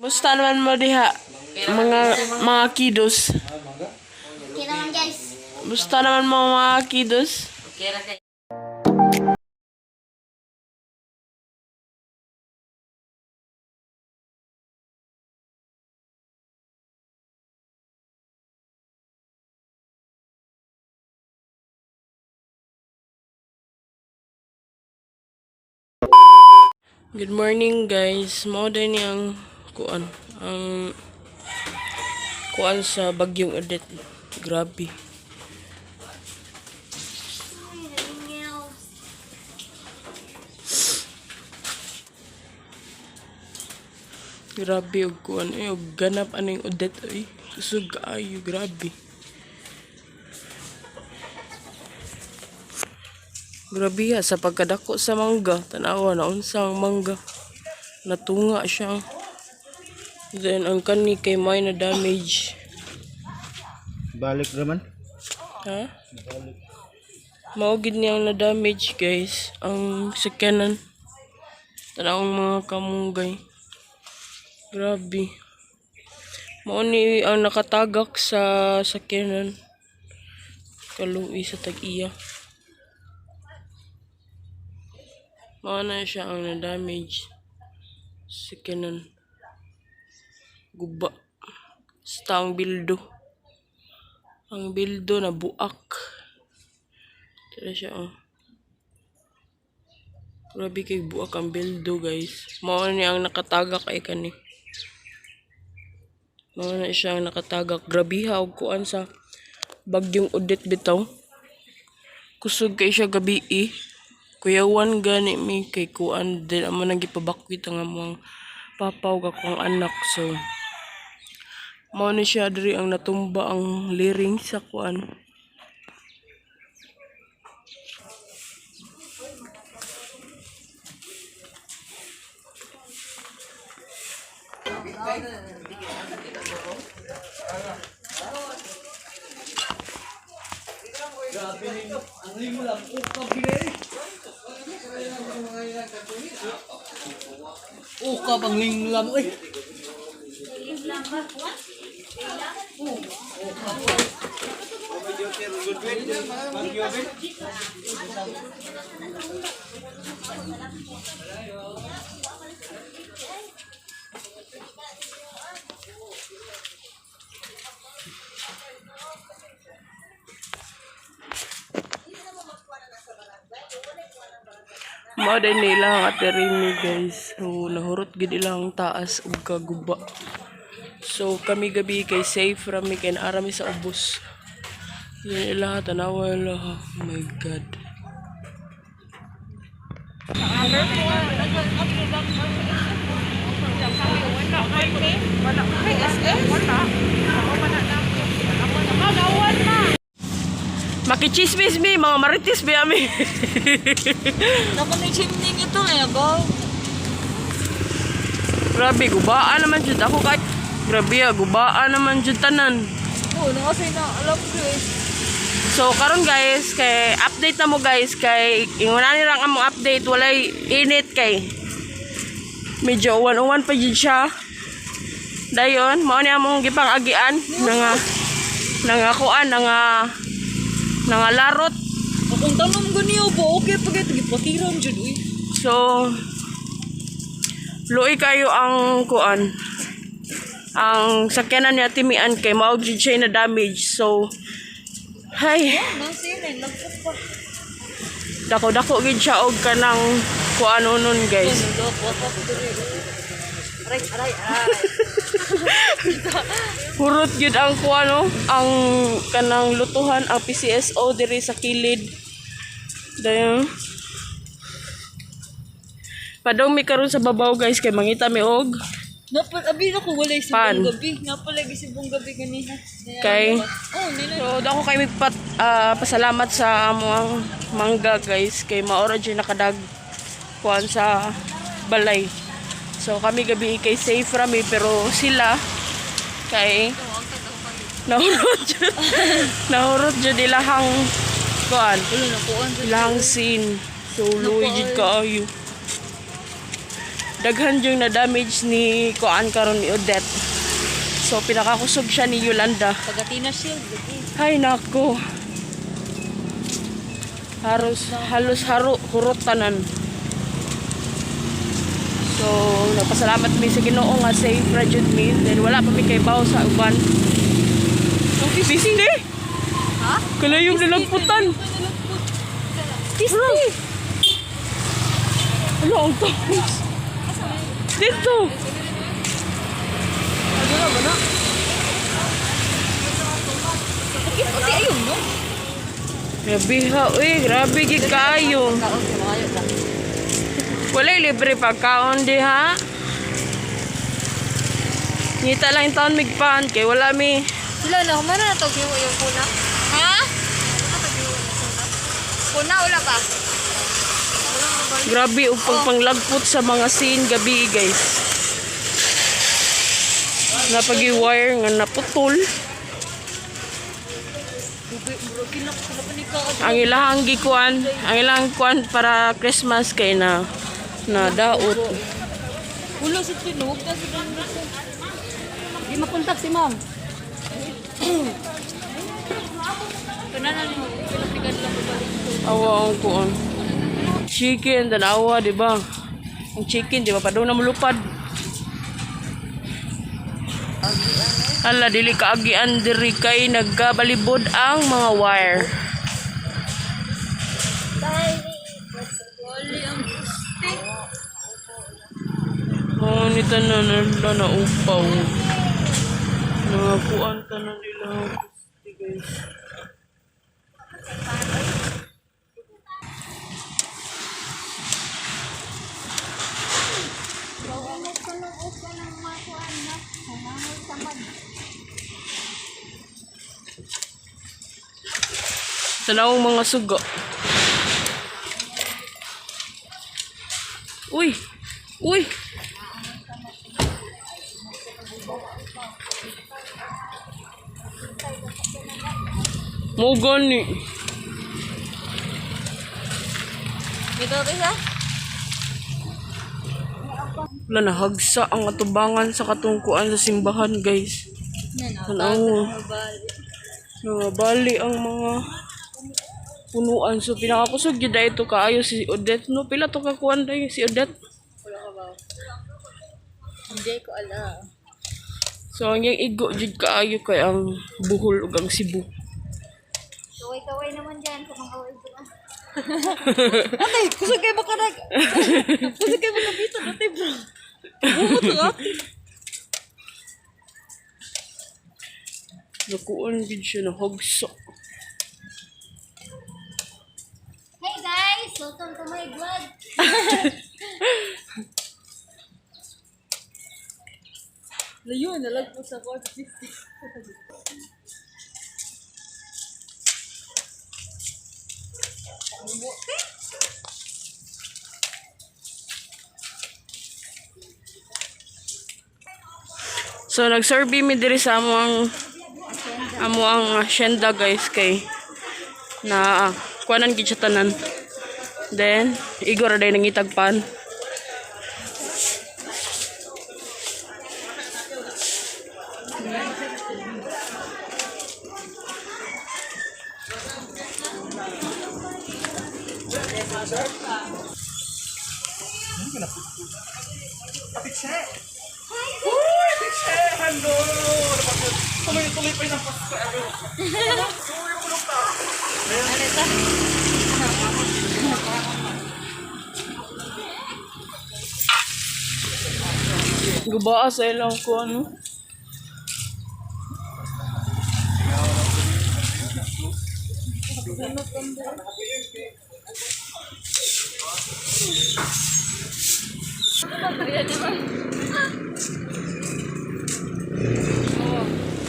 Musta naman mo diha mga kidos. Okay naman, guys. Musta naman mo, mga kidos. Okay ra kay. Good morning, guys. Mao din ni ang kuan, ang kuan sa bagyong Odette. Grabe. Grabe og kuan eh, og ganap aning Odette ay. Kusog kaayo, grabe. Grabe ha, sa pagkadako sa mangga, tanawa na unsa ang mangga. Natunga siya. Then ang kani kay may na damage. Balik naman. Ha? Mao gid niyang na damage, guys, ang sakyanan. Tanawang mga kamunggay. Grabe. Mao ni ang nakatagak sa sakyanan. Kaluoy sa tag-iya. Mao na siya ang na-damage. Sakyanan. Guba. Sa taong bildo. Ang bildo na buak. Tara siya, oh. Grabe kay buak ang bildo, guys. Mao ni ang nakatagak ay kani. Mao na siya ang nakatagak. Grabe ha, og kuan sa bagyong Odette bitaw. Kusog kay siya gabi eh. Kuyawan gani mi kay kuan din amo nang gipabakwit ang among papa ug akong anak, so mao ni siya diri ang natumba ang liring sa kuan. Ukap ang linglam eh. Mao din nila ang Ate Remy, guys. So nahurot gid ilang taas ug kaguba. So kami gabi kay safe rami kay naa rami sa ubos. Yan ila tanawa ila. Oh my God. Makichismis mi, mga marites bi ami. Nako ni chimney ito eh, go. Grabe, gubaan naman jud ako kay. Grabe, ah, gubaan naman jud tanan. Oh, na kasi na alam ko eh. So karon, guys, kay update na mo, guys, kay ingon ani lang among update, walay init kay medyo uwan-uwan pa jud siya. Dayon, mao ni among gipang-agian nga nga kuan nga nga larot. Akong tanom ganiyo po, okay pa gito gipatiram jud uy. So luoy kayo ang kuan ang sakyanan ni Ate Mian kay mao jud siya na damage. So hay, Nasi na nagpok pa. Dako-dako gid siya og kanang kuan nun, guys. Aray, aray, aray. Hurot gyud ang kuan no, ang kanang lutuhan ang PCSO diri sa kilid. Dayon. Padong mi karon sa babaw, guys, kay mangita mi og Napal abi na ko walay Pan. sibong gabi. Napalagi sibong gabi kanina. Kay Oh, nila. So dako kay mi pat, pasalamat sa among mangga, guys, kay maora jud nakadag kuan sa balay. So kami gabi kay safe ra mi, pero sila kay nahurot jud nahurot jud ilahang kuan, Wala na kuan. ilahang scene. So luoy jud kaayo. Daghan yung na-damage ni kuan karon ni Odette. So pinakakusog siya ni Yolanda. Pagatina shield lagi. Ay nako. Haros halos haro hurot tanan. So, nagpasalamat mi sa Ginoo nga safe ra jud mi. Then wala pa mi kay bawo sa uban. Piste. Ha? Kalayong nalagputan. Piste. Ano ang tapos? Dito. Ano na ba na? Bakit uti ayun no? Grabe ha, uy, grabe gid kaayo. Kaon sa mga ayo lang. Walay libre pagkaon di ha. Ngita lang yung taon migpan kay wala mi. Sila na humana na tog yung yung kuna. Ha? Kuna wala pa. Grabe og pagpanglagpot sa mga scene gabi guys. Napagi wire nga naputol. Ang ilahang gikuan, ang ilahang kuan para Christmas kay na na daot. Ulo sa tinog na sa dami. Di makontak si ma'am. Kuna na nimo pinapigan lang ko balik. Awa ang kuan. Chicken tanawa, di ba? Ang chicken, di ba pa daw na mulupad. Hala, dili kaagian diri kay nagkabalibod ang mga wire. Wali ang puste. Oh, ni tanan nila na upaw. Nangakuan tanan nila ang puste, guys. Tanaw mga sugo. Uy! Uy! Mo gani. Dito sa? Wala na hagsa ang atubangan sa katungkuan sa simbahan, guys. Tanaw. Nabali ang mga punuan. So pinakakusog gyud ito kaayo si Odette no. Pila to kakuan day si Odette. Wala ka ba? Hindi ko alam. So ang iyang igo jud kaayo kay ang Bohol ug ang Cebu. Kaway-kaway naman dyan sa mga OFW. Ate, kusog kayo baka nag... Kusog kayo baka bito, ate bro. Bumot to ate. Nakuan gid siya na hagsa. Hey guys! Welcome to my vlog! Layo, nalagpo sa ko. 50. So nagsurvey mi diri sa amo ang asyenda guys kay na kuanan gid siya tanan. Then igor ra day nangitagpan. Tuloy-tuloy pa yung Pasko. Gubaa sa ilang ko ano.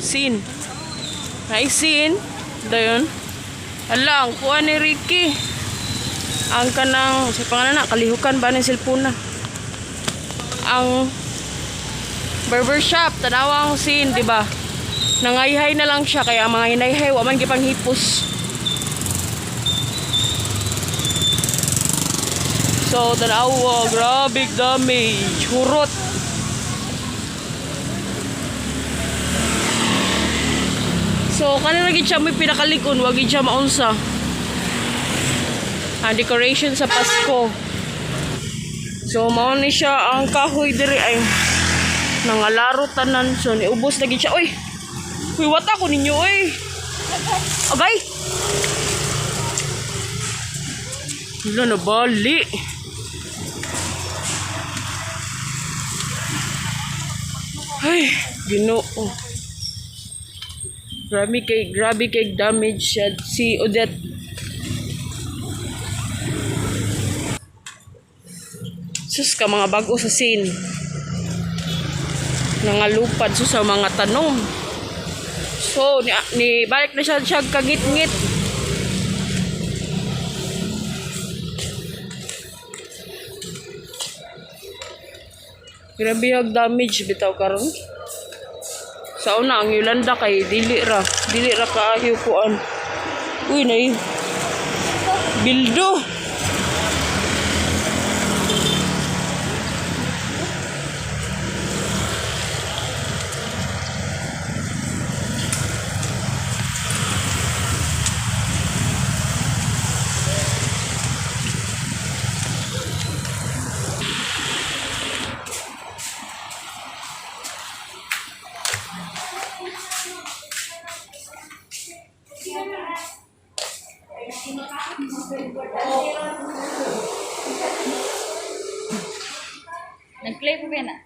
Sin. Ay, sin. Dayon. Ala, ang kuha ni Ricky. Ang kanang, sa pangalan na, kalihukan ba ng cellphone na? Ang barber shop, tanawa ang scene, di ba? Nangayhay na lang siya, kaya ang mga hinayhay, wa man gipanghipos. So, tanawa, grabe damage. Hurot. So, kanina lagi siya may pinakalikon, wag gid siya maunsa. Ang decoration sa Pasko. So, mao ni siya ang kahoy diri ay nangalaro tanan. So, niubos na gid siya. Uy! Uy, wata ko ninyo, uy! Agay! Wala na bali. Ay, Ginoo. Grabe kay damage siya si Odette. Sus ka mga bago sa scene. Nangalupad sus sa mga tanom. So, ni balik na siya siya kagit-ngit. Grabe ang damage bitaw karon. Sa una ang Yolanda kay dili ra, dili ra kaayo kuan. Uy nay. Bildo. Nag-play pa ba na?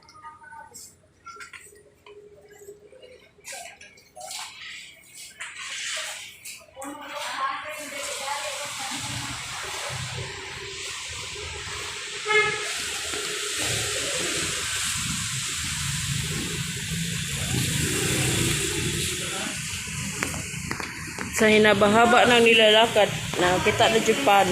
Sa hinabahaba ng nilalakad, nakita na Japan.